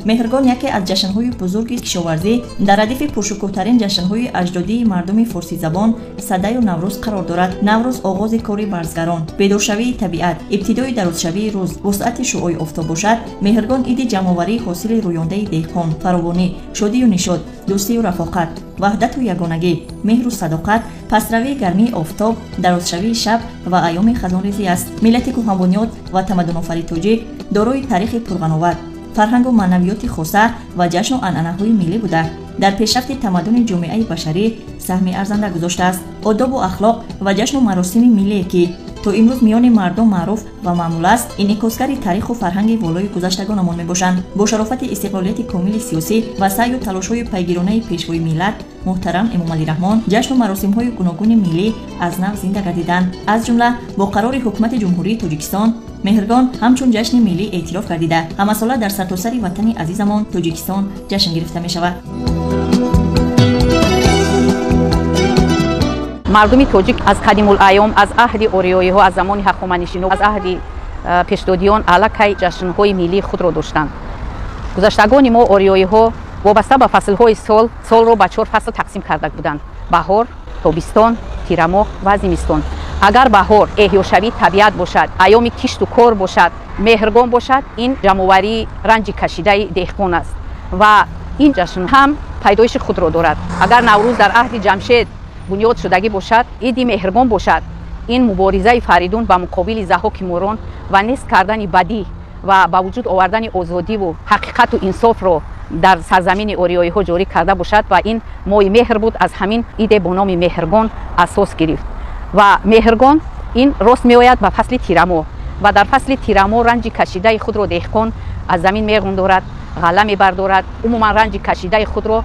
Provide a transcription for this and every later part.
Меҳргон яке аз ҷашнҳои бузурги кишоварзӣ дар радифи пуршукӯҳтарин ҷашнҳои аҷдодии мардуми форсизабон Садаю Наврӯз қарор дорад. Наврӯз оғози кори барзгарон, бедоршавии табиат, ибтидои дарозшавии рӯз, вусъати шуъои офтоб бошад. Меҳргон иди ҷамъоварии ҳосили рӯёндаи деҳқон, фаровонӣ, шодию нишод, дӯстию рафоқат, ваҳдату ягонагӣ, меҳру садоқат, пастравии гармии офтоб, дарозшавии шаб ва айёми хазонрезӣ аст. Миллати кӯҳанбунёд ва тамаддунофари тоҷик дорои таърихи пурғановат, фарҳангу маънавиёти хоса ва ҷашну анъанаҳои миллӣ буда, дар пешрафти тамаддуни ҷомеаи башарӣ саҳми арзанда гузоштааст. Одобу ахлоқ ва ҷашну маросими миллие, ки то имрӯз миёни мардум маъруф ва маъмул аст, инъикосгари таъриху фарҳанги волои гузаштагонамон мебошанд. Бо шарофати истиқлолияти комили сиёсӣ ва саъю талошҳои пайгиронаи пешвои миллат муҳтарам Эмомалӣ Раҳмон ҷашну маросимҳои гуногуни миллӣ аз нав зинда гардиданд. Аз ҷумла бо қарори Ҳукумати Ҷумҳурии Тоҷикистон Меҳргон ҳамчун ҷашни миллӣ эътироф гардида, ҳамасола дар сартосари ватани азизамон Тоҷикистон ҷашн гирифта мешавад. Мардуми тоҷик аз қадимулайём, аз аҳди ориёиҳо, аз замони ҳахоманишино, аз аҳди пешдодиён аллакай ҷашнҳои миллии худро доштанд. Гузаштагони мо ориёиҳо вобаста ба фаслҳои сол, солро ба 4 фасл тақсим карда буданд: баҳор, тобистон, тирамоҳ ва зимистон. Агар баҳор эҳёшавии табиат бошад, айёми кишту кор бошад, меҳргон бошад, ин ҷамъоварии ранҷи кашидаи деҳқон аст ва ин ҷашн ҳам пайдоиши худро дорад. Агар Наврӯз дар аҳди Ҷамшед бунёд шудагӣ бошад, иди меҳргон бошад, ин муборизаи Фаридун ба муқобили Заҳоки Морон ва нест кардани бадӣ ва ба вуҷуд овардани озодиву ҳақиқату инсофро дар сарзамини ориёиҳо ҷорӣ карда бошад ва ин моҳи меҳр буд, аз ҳамин иде бо номи Меҳргон асос гирифт. Ва Меҳргон ин рост меояд ба фасли тирамоҳ ва дар фасли тирамоҳ ранҷи кашидаи худро деҳқон аз замин меғундорад, ғалла мебардорад, умуман ранҷи кашидаи худро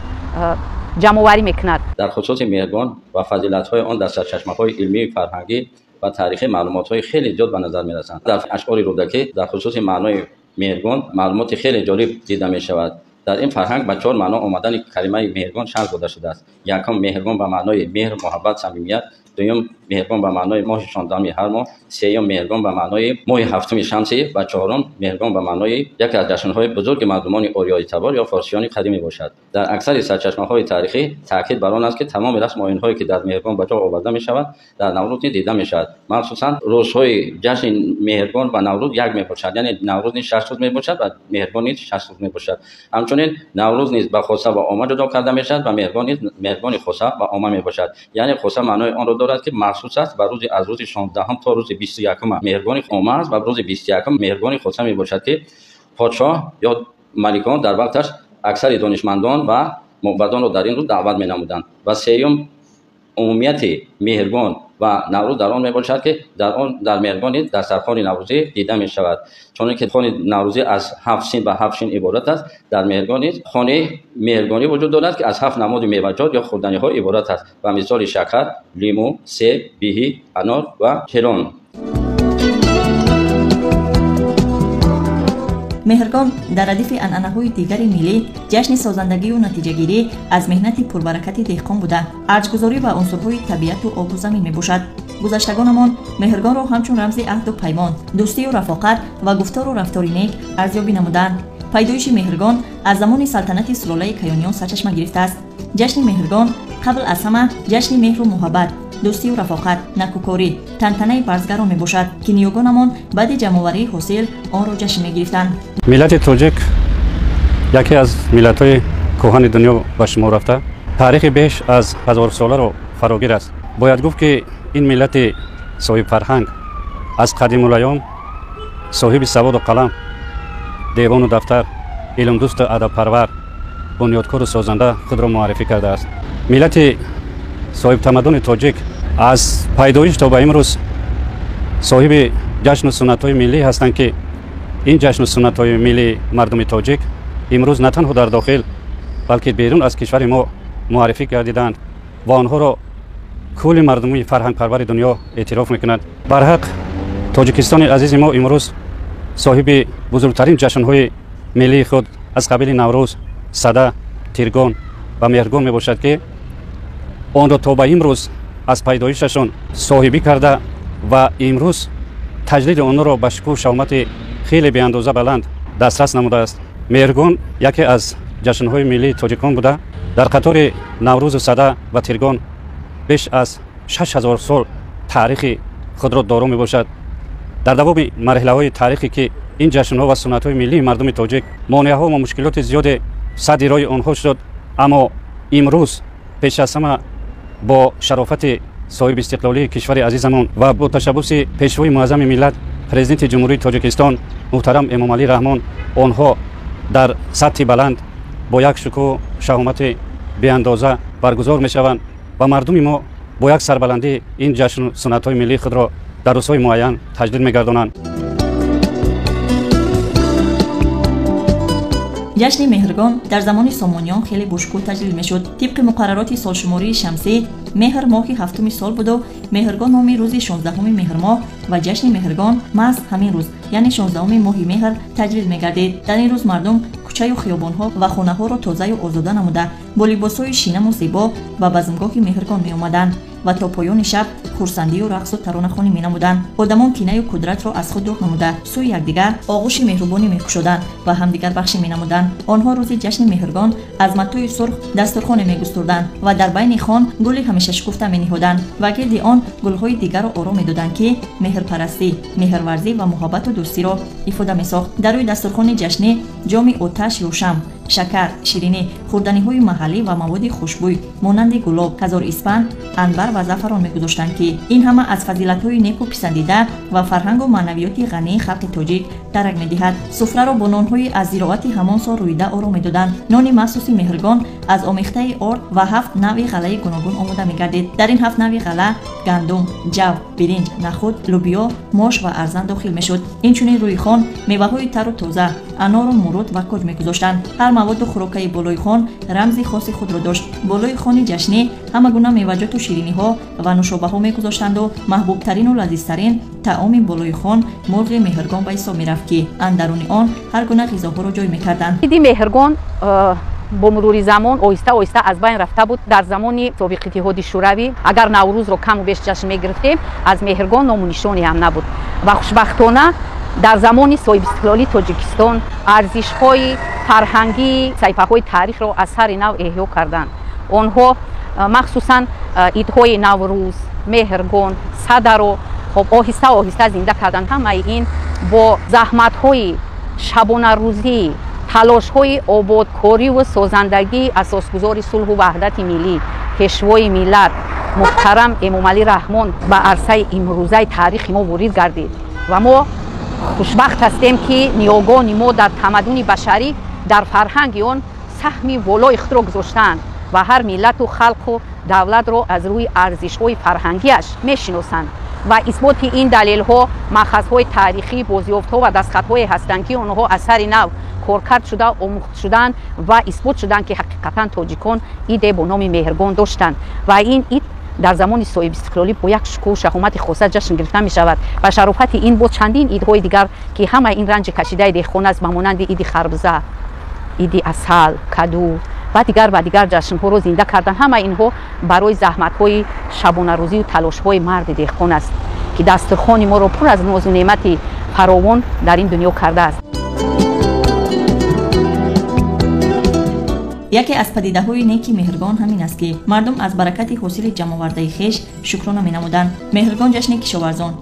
ҷамъоварӣ мекунад. Дар хусуси Меҳргон ва фазилатҳои он дар сарчашмаҳои илмии, фарҳангӣ ва таърихӣ маълумотҳои хеле зиёд ба назар мерасанд. Дар ашъори Рӯдакӣ дар хусуси маънои Меҳргон маълумоти хеле ҷолиб дида мешавад. Дар ин фарҳанг ба 4 маъно омадани калимаи Меҳргон шарҳ дода шудааст. Якум, Меҳргон ба маънои меҳр, муҳаббат, самимият. Дуюм, Меҳргон ба маънои моҳи 16-уми ҳар моҳ. Сеюм, Меҳргон ба маънои моҳи 7-уми шамсӣ ва чорум, Меҳргон ба маънои яке аз ҷашнҳои бузурги мардумони ориёитабор ё форсиёни қадим мебошад. Дар аксари сарчашмаҳои таърихӣ таъкид бар он аст, ки тамоми расму оинҳое, ки дар Меҳргон ба ҷо оварда мешавад, дар Наврӯз низ дида мешавад. Махсусан рӯзҳои ҷашни Меҳргон ва Наврӯз як мебошад, яъне Наврӯз низ 6 рӯз мебошад ва Меҳргон низ 6 рӯз мебошад. Ҳамчунин Наврӯз низ ба хоса ва ома ҷудо карда мешавад ва Меҳргон низ меҳргони хоса ва ома мебошад. Яъне хоса маънои онро дорад, ки махсус аст ба рӯзи аз рӯзи 16 то рӯзи 21 меҳргони ома аст ва рӯзи 21 меҳргони хоса мебошад, ки подшоҳ ё маликон дар вақташ аксари донишмандон ва мӯбадонро дар ин рӯз даъват менамуданд. Ва сеюм, умумияти Меҳргон ва Наврӯз дар он мебошад, ки дар он дар Меҳргон низ дастархони наврӯзӣ дида мешавад. Чунки хони наврӯзӣ аз 7 син ба 7 шин иборат аст, дар Меҳргон низ хони меҳргонӣ вуҷуд дорад, ки аз 7 намуди меваҷот ё хӯрданиҳо иборат аст ва мисоли шакар, лимӯ, себ, биҳӣ, анор ва келон. Меҳргон дар радифи анъанаҳои дигари миллӣ ҷашни созандагию натиҷагирӣ аз меҳнати пурбаракати деҳқон буда, арҷгузорӣ ба унсурҳои табиату обу замин мебошад. Гузаштагонамон Меҳргонро ҳамчун рамзи аҳду паймон, дӯстию рафоқат ва гуфтору рафтори нек арзёбӣ намуданд. Пайдоиши Меҳргон аз замони салтанати сулолаи Каёниён сарчашма гирифтааст. Ҷашни Меҳргон қабл аз ҳама ҷашни меҳру муҳаббат, дӯстию рафоқат, накӯкорӣ, тантанаи барзгарон мебошад, ки ниёгонамон баъди ҷамъоварии ҳосил онро ҷашн мегирифтанд. Миллати тоҷик яке аз миллатҳои кӯҳани дунё ба шумор рафта, таърихи беш аз 1000 соларо фарогир аст. Бояд гуфт, ки ин миллати соҳибфарҳанг аз қадимулайём соҳиби саводу қалам, девону дафтар, илмдӯсту адабпарвар, бунёдкору созанда худро муаррифӣ кардааст. Миллати соҳибтамаддуни тоҷик аз пайдоиш то ба имрӯз соҳиби ҷашну суннатҳои миллӣ ҳастанд, ки ин ҷашну суннатҳои миллии мардуми тоҷик имрӯз на танҳо дар дохил, балки берун аз кишвари мо муаррифӣ гардиданд ва онҳоро кулли мардуми фарҳангпарвари дунё эътироф мекунад. Барҳақ Тоҷикистони азизи мо имрӯз соҳиби бузургтарин ҷашнҳои миллии худ аз қабили Наврӯз, Сада, Тиргон ва Меҳргон мебошад, ки онро то ба имрӯз аз пайдоишашон соҳибӣ карда ва имрӯз таҷлили онҳоро ба шукӯҳу шаҳомати хеле беандоза баланд дастрас намудааст. Меҳргон яке аз ҷашнҳои миллии тоҷикон буда, дар қатори Наврӯзу Сада ва Тиргон беш аз 6000 сол таърихи худро доро мебошад. Дар давоми марҳилаҳои таърихе ки ин ҷашнҳо ва суннатҳои миллии мардуми тоҷик монеаҳо ва мушкилоти зиёде садди роҳи онҳо шуд, аммо имрӯз пеш аз ҳама бо шарофати соҳиби истиқлолии кишвари азизамон ва бо ташаббуси пешвои муаззами миллат, президенти Ҷумҳурии Тоҷикистон муҳтарам Эмомалӣ Раҳмон, онҳо дар сатҳи баланд бо як шукӯҳу шаҳомати беандоза баргузор мешаванд ва мардуми мо бо як сарбаландӣ ин ҷашну суннатҳои миллии худро дар рӯзҳои муайян таҷлил мегардонанд. Ҷашни Меҳргон дар замони Сомониён хеле бошукӯҳ таҷлил мешуд. Тибқи муқаррароти солшумории шамсӣ, меҳр моҳи ҳафтуми сол буду Меҳргон номи рӯзи 16-уми меҳрмоҳ ва ҷашни Меҳргон маҳз ҳамин рӯз, яъне 16-уми моҳи меҳр, таҷлил мегардид. Дар ин рӯз мардум кӯчаю хиёбонҳо ва хонаҳоро тозаю озода намуда, бо либосҳои шинаму зебо ба базмгоҳи Меҳргон меомаданд ва то поёни шаб хурсандию рақсу таронахонӣ менамуданд. Одамон кинаю кудратро аз худ дур намуда, сӯи якдигар оғӯши меҳрубонӣ мекушоданд ва ҳамдигарбахшӣ менамуданд. Онҳо рӯзи ҷашни Меҳргон аз матои сурх дастурхоне мегустурданд ва дар байни хон гули ҳамешашукуфта мениҳоданд ва гирди он гулҳои дигарро оро медоданд, ки меҳрпарастӣ, меҳрварзӣ ва муҳаббату дӯстиро ифода месохт. Дар рӯи дастурхони ҷашнӣ ҷоми оташ ё шам, шакар, ширинӣ, хӯрданиҳои маҳаллӣ ва маводи хушбӯй монанди гулоб, ҳазор испанд, анбар ва зафарон мегузоштанд, ки ин ҳама аз фазилатҳои неку писандида ва фарҳангу маънавиёти ғании халқи тоҷик дарак медиҳад. Суфраро бо нонҳои аз зироати ҳамон сол рӯида оро медоданд. Нони махсуси Меҳргон аз омехтаи орд ва ҳафт навъи ғаллаи гуногун омода мегардид. Дар ин ҳафт навъи ғалла гандум, ҷав, биринҷ, нахуд, лӯбиё, мош ва арзан дохил мешуд. Инчунин рӯи хон меваҳои тару тоза, анору мурут ва коҷ мегузоштанд. Ҳар маводу хӯрокаи болои хон рамзи хоси худро дошт. Болои хони ҷашнӣ ҳама гуна меваҷоту шириниҳо ва нӯшобаҳо мегузоштанду маҳбубтарину лазизтарин таоми болои хон мурғи Меҳргон ба ҳисоб мерафт, ки андаруни он ҳар гуна ғизоҳоро ҷой мекарданд. Иди Меҳргон бо мурури замон оҳиста оҳиста аз байн рафта буд. Дар замони собиқ Иттиҳоди Шӯравӣ агар Наврӯзро каму беш ҷашн мегирифтем, аз Меҳргон ному нишоне ҳам набуд. Ва хушбахтона дар замони соҳибистиқлолии Тоҷикистон арзишҳои фарҳангии саҳифаҳои таърихро аз сари нав эҳё карданд. Онҳо махсусан идҳои Наврӯз, Меҳргон, Садаро хоб оҳиста оҳиста зинда карданд. Ҳамаи ин бо заҳматҳои шабонарӯзӣ, талошҳои ободкориву созандагии асосгузори сулҳу ваҳдати миллӣ, пешвои миллат муҳтарам Эмомалӣ Раҳмон ба арсаи имрӯзаи таърихи мо ворид гардид. Ва мо хушбахт ҳастем, ки ниёгони мо дар тамаддуни башарӣ, дар фарҳанги он саҳми волои худро гузоштаанд ва ҳар миллату халқу давлатро аз рӯи арзишҳои фарҳангиаш мешиносанд. Ва исботи ин далелҳо маъхазҳои таърихӣ, бозёфтҳо ва дастхатҳое ҳастанд, ки онҳо аз сари нав коркард шуда, омӯхт шуданд ва исбот шуданд, ки ҳақиқатан тоҷикон иде бо номи Меҳргон доштанд. Ва ин ид дар замони соҳибистиқлолӣ бо як шукӯҳу шаҳомати хоса ҷашн гирифта мешавад. Ва шарофати ин боз чандин идҳои дигар, ки ҳамаи ин ранҷи кашидаи деҳқон аст, ба монанди иди харбза, иди асал, каду ва дигар ҷашнҳоро зинда кардан, ҳамаи инҳо барои заҳматҳои шабонарӯзию талошҳои марди деҳқон аст, ки дастурхони моро пур аз нозу неъмати фаровон дар ин дунё кардааст. Яке аз падидаҳои неки Меҳргон ҳамин аст, ки мардум аз баракати ҳосили ҷамъовардаи хеш шукрона менамуданд. Меҳргон ҷашни кишоварзон,